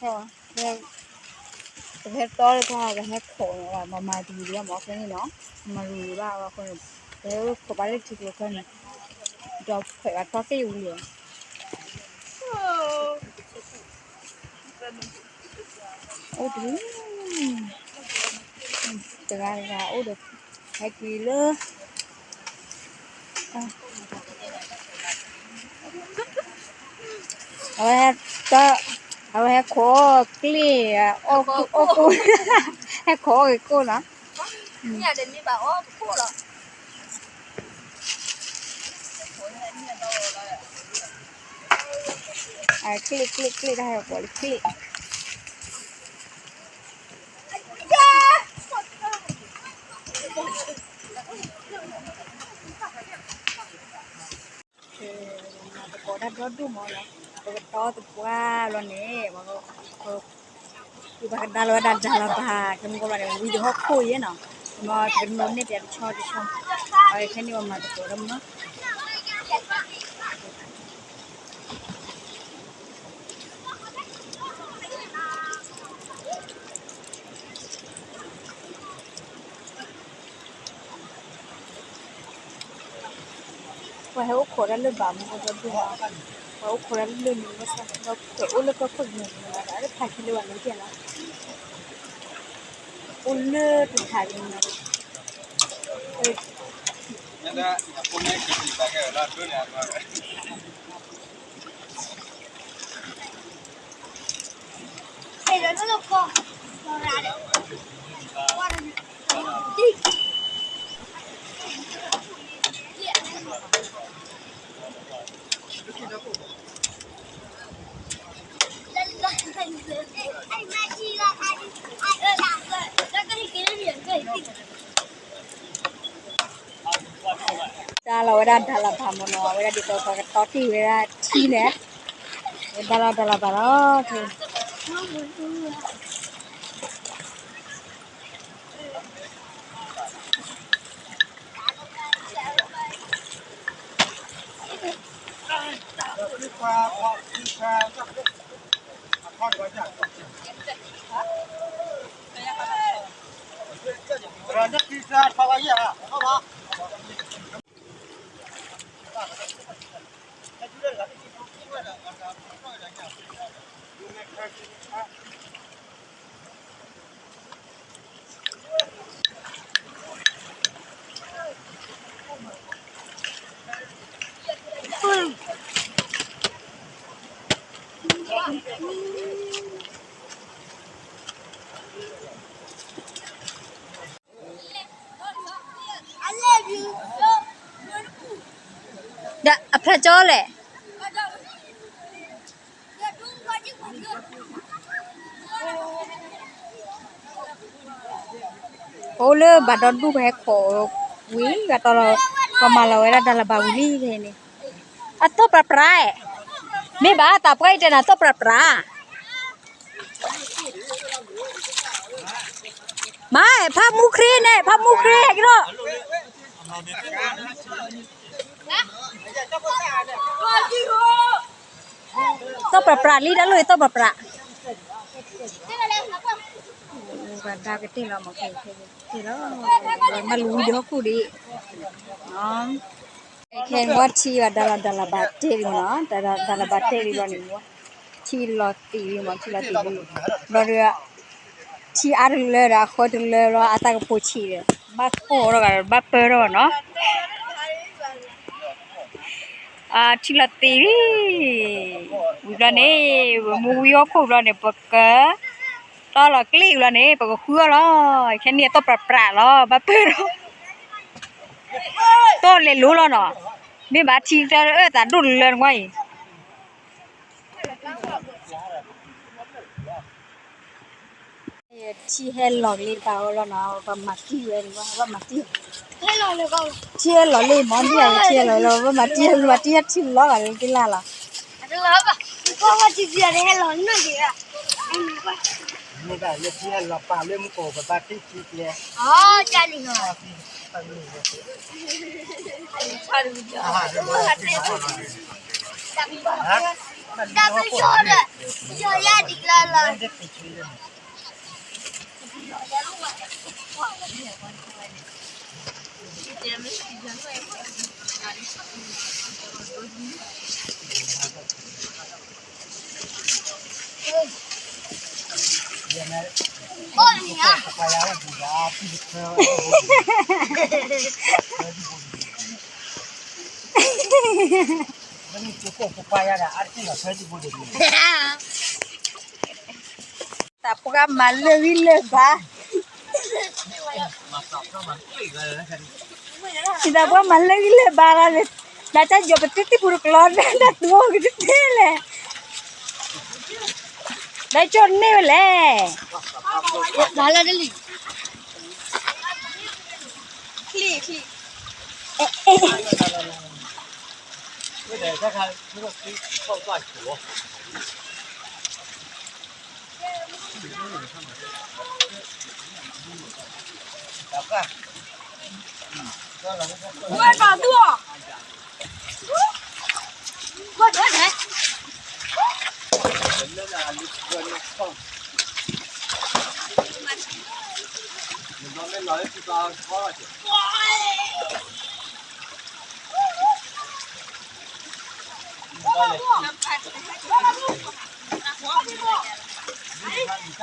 ပဟဲတီလၢပှၤကဟဲခိးန့ၣ် ပမၤတဂ့ၤဒံးဘၣ်မး ဖဲန့ၣ်နီၤ, မၤတဂ့ၤဘၣ်အဃိန့ၣ် ပဟဲအိၣ်ခိးဘၣ်လၢထံကျိခါန့ၣ် ဒီးဖဲးဘၣ်တီသ့ၣ်ဝံၤလံ အိၣ်တဂ့ၤ တဂၤတဂၤအိၣ်ဒီး ဟဲက့ၤလၢ အဝဲ အဝဲဟဲခိးကျ့ၣ် အီၣ်ကိၣ် ဟဲခိးအီၣ်က့ၤကိၣ်နီၤ ကျ့ၣ် ကျ့ၣ် ကျ့ၣ် တၢ်ဟဲကိးလၢကျ့ၣ် မၤသကိးတၢ်ဒီဒူၣ်မးနီၤ, ပကတီသပှၢ်ဘျီန့ၣ် ပကဒါလီၤဝဲဒၣ်ဒါလီၤဘၣ် ခဲမုၢ်ကီၢ်ဘျီန့ၣ် ဝံၤဒီးဟီၣ်ခိၣ်ယဲနီၤ, မ်ပကနိးန့ၢ်ပှၤတဆီတဆီ, အခဲန့ၣ်ပမၤသကိးတၢ်မးနီၤ ပှၤဟဲအိၣ်ခိးတၢ်လၢဘၣ်မူကီၢ်ဒီဒူၣ်မး, ပှၤအိၣ်ခိးတၢ်လၢလၢၢ်န့ၣ် ဘၣ်ဆၣ်ဒီး ပှၤအိၣ်ခိးတၢ်လၢလၢၢ်န့ၣ်မးဒီး အတဖးခံလၢပှၤန့ၣ်ကဲလီၤ, အိၣ်လၢတဖးန့ၣ်မး ဒါလီၤဝဲဒၣ်ဒါလီၤဘၣ်မးနီၤ, အဝဲဒၣ်ဒ်သိးပှၤကတီတ့ၢ်ဝဲဒၣ်ထံန့ၣ်, ဝဲဒါလီၤဒါလီၤဘၣ်လီၤ. ဒီးအဖျါကၠီလဲၣ်, အိၣ်လၢဘၣ်ဒီဒူၣ်ပဟဲခိးဝံၤ ဂၤတီလီၤ, ပှၤမၤလီၤဝဲဒၣ်ဒါလီၤဘၣ်ဝံၤလံဖဲန့ၣ်, အတီၢ်ပြးပြး, မ့ၢ်ဘၣ်သးပှၢ်အံၤတဲနၤတီၢ်ပြးပြး မၤ ဖးမူခရံာ်န့ၣ် ဖးမူခရံာ်ဟဲက့ၤလီၤ, တီၢ်ပြးပြးလံ တၢ်လီၢ်အံၤတီၢ်ပြးပြး, ပှၤဒါကတ့ၢ်လီၤမး ကတ့ၢ်လီၤ, မၤလူၤဝံၤဒီးဟီၣ်ခိၣ်ဒံး, ခဲအံၤဝဲထံဘၣ်ဒါလီၤဒါလီၤဘၣ်တ့ၢ်လံမးနီၤ, ဒါလီၤဘၣ်တ့ၢ်လံဘျီန့ၣ် ထံလီၤသံးလံမး ထံလီၤသံးလံ, ဘျီဒီး ထံအါတလၢဒီးအဃၢတလၢဘျီ အသးကပိာ်ဆံးဒီး ဘၣ်ကိၢ်ထီၣ်ဂၤဒီး ဘၣ်ပၢထီၣ်ဂၤနီၤ, ထံလီၤသံးလံ, ဝံၤဘျီန့ၣ် ပမူဝံဟီၣ်ခိၣ်ဘျီန့ၣ် ပက တီလီၤကျ့ၣ်ဘျီန့ၣ် ပကဃုအီၣ်လီၤ, ခဲန့ၣ်အတီၢ်ပြးပြးလီၤ ဘၣ်ပၢထီၣ်, တီၢ်လဲၤလိၤလီၤနီၤ, မ့ၢ်ဘၣ်ထံတၢ်အၢၣ်သးဒိၣ်တလၢနကွၢ်အံၤ ထံဟဲလီၤကလံတပၤအီၤလီၤနီၤ, ပှၤမၤတံၢ်ဝဲန့ၣ် ပှၤမၤတံၢ်, ထံဟဲလီၤလံမး ဒ်အံၤ ထံဟဲလီၤလီၤ ပှၤမၤတံၢ် ပှၤမၤတံၢ်ထံလီၤဂာ်လံတလၢ်လီၤ, မ့ၢ်ဘၣ်လၢထံဟဲလီၤပာ်လၢမူကီၢ် ပဘၣ်တံၢ်ထံကျဲ, ဟါ တၢ်ကယီၤဒီး ယီၤယါဒ်လၢလီၤ အိၣ်လံဧါ တၢ်ပှၤမၤလၢဂံၢ်လၢဘါ, တၢ်ပှၤမၤလၢဂံၢ်လၢဘါလီၤ, ဒ်တၢ်ယီၤပသံသံပူၤတကျီ, တၢ်တအိၣ်ကတသ့လဲၣ်, ဒီးကၠိန့ၢ်ဝဲလဲၣ်, မၤလၢတလံ, ချံချံ, အဲ အဲ ဝဲဘၣ်သူၣ်အ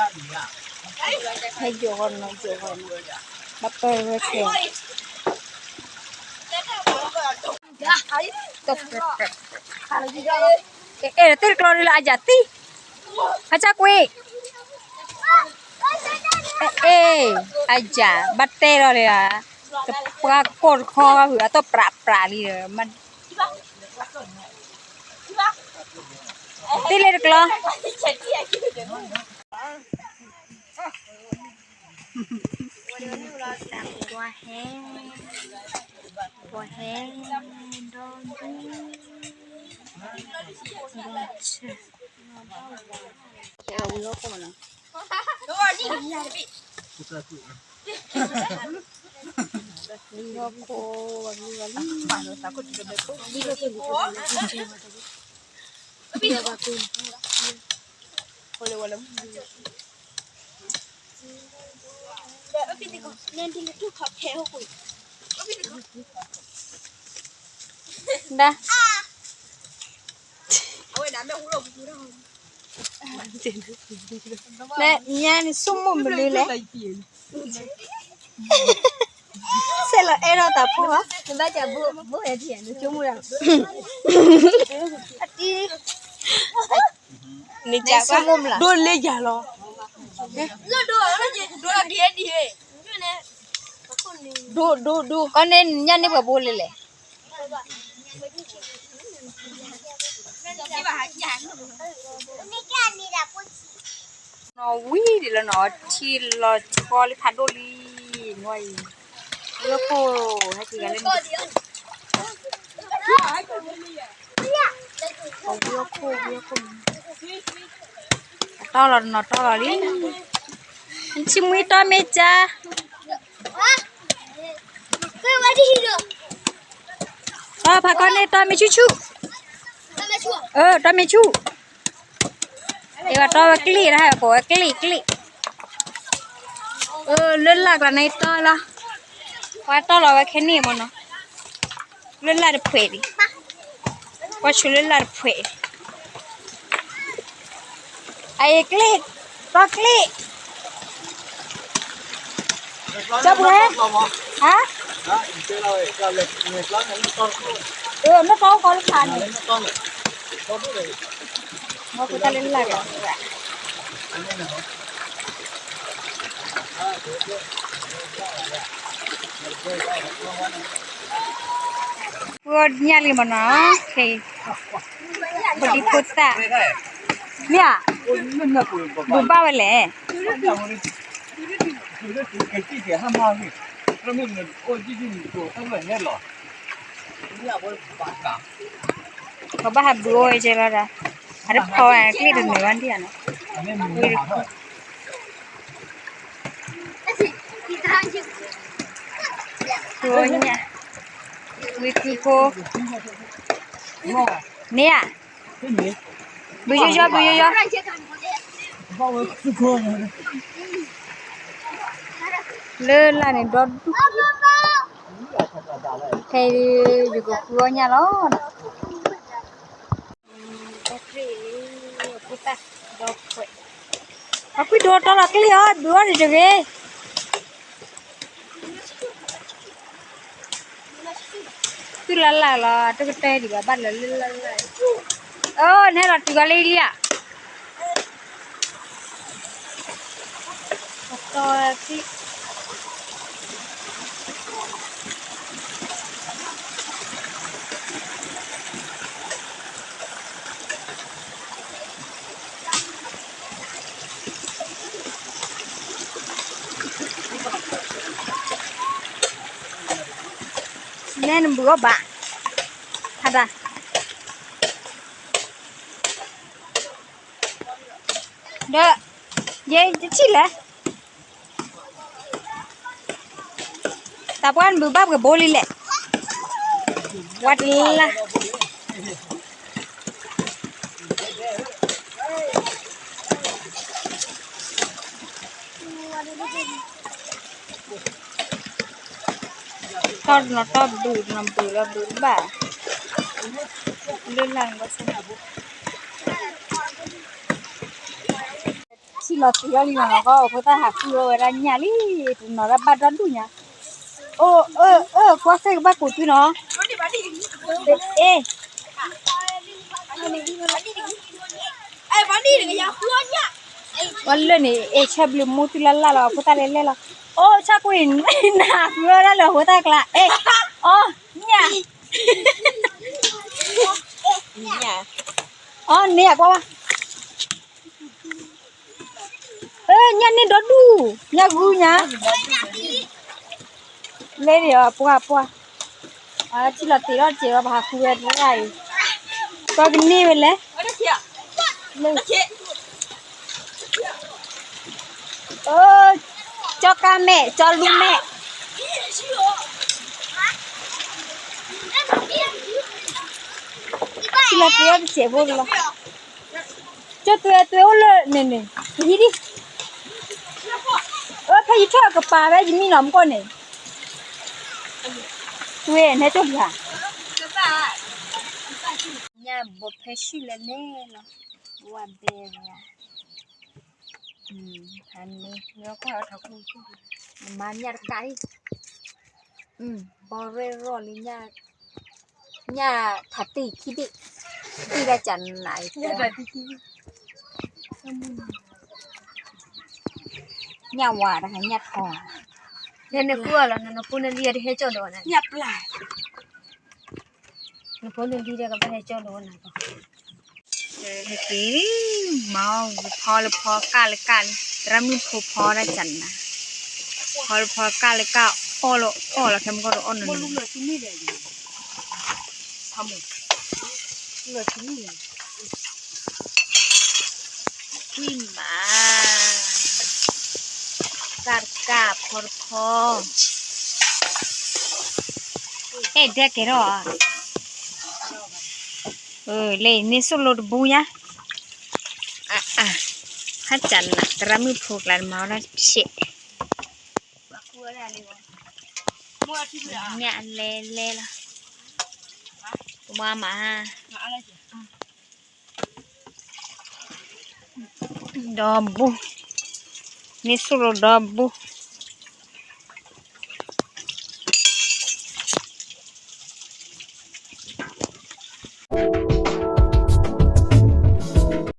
ီၤ, ဟဲယိာ်ဂီၤနီၤ ယိာ်ဂီၤနီၤ, ဘၣ်ပၢၢ်ဝဲခဲ, အဲ အဲ သ့ၣ်တကျီဒ်လၢအယၤသံ, အစၢ်ကွံ, အဲ အဲ အယၤ ဘၣ်တဲလီၤလံဧါ, တပှၤကိးတခီဘၣ်ဖုး အသီၣ်ပြးပြးလံဒီး သ့ၣ်လၢတကျီ, ပှၤဟဲ, ပှၤဟဲ, ဒီဒူ, ဒီဆၢ, ဝံၤဟီၣ်ခိၣ်မနီၤ, ဝံၤဟီၣ်ခိၣ်, ဝံၤဟီၣ်ခိၣ်, ဒၣ်, နညါန့ၣ် ဆိကမိၣ်မနုၤလဲၣ်, ဆဲးလီၤအဲၣ်ထီၣ်တၢ်ဖိဧါ, နဘၣ်ကဘိ, နဆိကမိၣ်ဒၣ်, အတံၤ, နဆိကမိၣ်မနုၤလဲၣ်, ဒိၣ်လၢယၤလီၤ, ဒိၣ်ဒိၣ်ဒိၣ်, ကီန့ၣ်ညါန့ၢ်ပှၤဘိလဲၣ်လဲၣ် နီၣ်ဝံၤဒ်လၢနီၣ် ထံလီၤဆီလံဖးဒိၣ်လံ, နွံအံၤ, ဝံၤခိၣ်, ဟဲက့ၤဂၤလၢန့ၣ်, ဝံၤခိၣ်, ဝံၤခိၣ်, အတီလီၤတနီၤတီလီၤလံ, နဆံမွံတီမ့ၢ်ကၢ တီဖးကီၢ်န့ၣ် တီမ့ၢ်ဆူၣ်ဆူၣ်, အၢ တီမ့ၢ်ဆူၣ်, အဝဲတီဝဲကျ့ၣ်တဟါ ကိးဝဲကျ့ၣ်ကျ့ၣ်, အၢ လၢလာ်ကျါန့ၣ်တီလီၤ, ပှၤတီလီၤဝဲခဲန့ၣ်မ့ၢ်နီၤ, လၢလာ်တဖှဲးဒံး, ပှၤဆိလၢလာ်တဖှဲး အအံၤကျ့ၣ်, တီကျ့ၣ်, ကၠီပှဲၤ, ဟါ, အၢ မ့ၢ်တီကီလၢဖးန့ၣ်, မ့ၢ်ပတၢ်လၢလၢ်ကီး, ပှၤညၣ်လံမ့ၢ်နီၤ, ဖိဒံဖိသၣ်, မ့ၢ်ဧါ, ဘူးဘၣ်ဝဲလဲၣ်, ပဘၣ်ဟးဘူးအိၣ်ဝဲကဲလီၤဒီး, အတဖီဝဲကျ့ၣ်တနုာ်ဝဲဒံးဧါနီၤ, ဝံၤတခိၣ် ဝံၤညၣ်, ဝံၤကုဖိ, န့ၣ်ဧါ, ဘုယီယီ ဘုယီယီ, လၢလၢ်န့ၣ်ဒီဒူၣ်, ဖဲယကဃုအီၣ်ညၣ်လီၤ. အခွံဒီးတီလီၤကျ့ၣ်အီၤ ဘုအီၣ်တဂ့ၤ. သုလၢ်လၢ်လီၤ တကတၢၢ်ဒံးဘၣ် ဘၣ်လၢလၢ်လၢ်, အိ နဟဲလီၤတုၤဂီၤလၢလံဧါ. နဲနဘုးအီၣ်ဘၣ်, ဟဒၣ်, ဒီး, ယဲတထံၣ်လဲၣ်. တၢ်ပှၢ်နဘုးဘၣ်ပကဘိလံလဲၣ်, ဝါတလၢ် တီၢ်တနီၤတီၢ်ဘုးတနီၤဘုးလီၤဘုးဘၣ်, လၢလၢ်န့ၣ်ဘၣ်ဆၣ်, ထံၣ်လီၤတ့ၢ်အီၤလံနီၤ ကီၢ်ဖိသၣ်ဟးဃုအီၣ်ဝဲဒၣ်ညၣ်လံ, တနီၤဒၣ်ဘၣ်ဒီဒူၣ်ညါ, အိ အၢ အၢ ကွၢ်စဲၣ်ကဘၣ်ကိးတုနီၤ, အ့ ပှၤလၢန့ၣ် အဲၣ်ဆၢဘျုးမူသုလၢ်လၢ်လီၤ အဖိသၣ်လဲၤလဲၤလီၤ, အိ ဆၣ်ကိၣ်အံၤ နဃုအီၣ်ဒၣ်လၢအဖိသၣ်ကျါ အဲၣ်, အီ ညၣ်, အီ န့ၢ်ယကွၢ်ဘၣ်, အၢ ညၣ်န့ၢ်ဒီဒူၣ်, ညၣ်ဂူညါ, လဲၤဒံးအီၤ ပှၢ်ပှၢ်, ထံၣ်လီၤတ့ၢ်အီၤတစဲးလီၤ ပဟးဃုဝဲတရၣ်အံၤ, ပကန့ၢ်ဝဲလဲၣ်, အၢ ကၠီကါမဲာ် ကၠီလူမဲာ်, ထံၣ်လီၤတ့ၢ်အီၤတစဲးဖိလီၤ, ကၠီတွဲတွဲအိၣ်လၢန့ၣ်န့ၣ် ကဟံးဒံး, အၢ ဖဲယထီၣ်ကပၤဖဲယမံနီၤမူကီၢ်န့ၣ်, တွဲနဲကၠီပၤ, ညၣ်ဘိဖဲဆူၣ်လဲၣ်န့ၣ်လီၤ, ဝါဘဲရၤ မၤညၣ်တကးအံၤ, ဘီရဲၣ်ရီၣ်လံ, ညၣ်ထးတံၢ်ခံဘ့ၣ်, တံၢ်ဒၣ်ကနးအံၤ, ညၣ်ဝါတခါ ညၣ်ထီ, နနကူအီၤလီၤ နနဖိနလံၤတဟဲကၠီၣ်ဒီးနၤ, ညၣ်ပျၢ် နဖိနလံၤဒီးကဘၣ်ဟဲကၠီၣ်လီၤနၤ, ဟဲက့ၤ, မၤအီၣ်ဖီလၢဖီကၢ်လၢကၢ်လံ, သရၣ်မုၣ်ဖိဖီဒၣ်ကနး, ဖီလၢဖီကၢ်လၢကၢ်အီၣ်လီၤအီၣ်လီၤ ခဲမုၢ်ကီၢ်ဒီးအီၣ်နီၤနီၤ ကွံမး, ကၢ်တကၢ်ဖီတဖီ, အဲၣ်ဒၣ်ကဲထီၣ်, လၢန့ၣ်ဆိၣ်လိတဘူညါ, ဟးကနး သရၣ်မုၣ်ဖိကျါတမၤဝဲဒၣ်တဖျဲး, ညၣ်လဲၤလဲၤလီၤ, ကမၤမး ဒီဘူ, န့ၣ်ဆိၣ်လိဒီဘူ,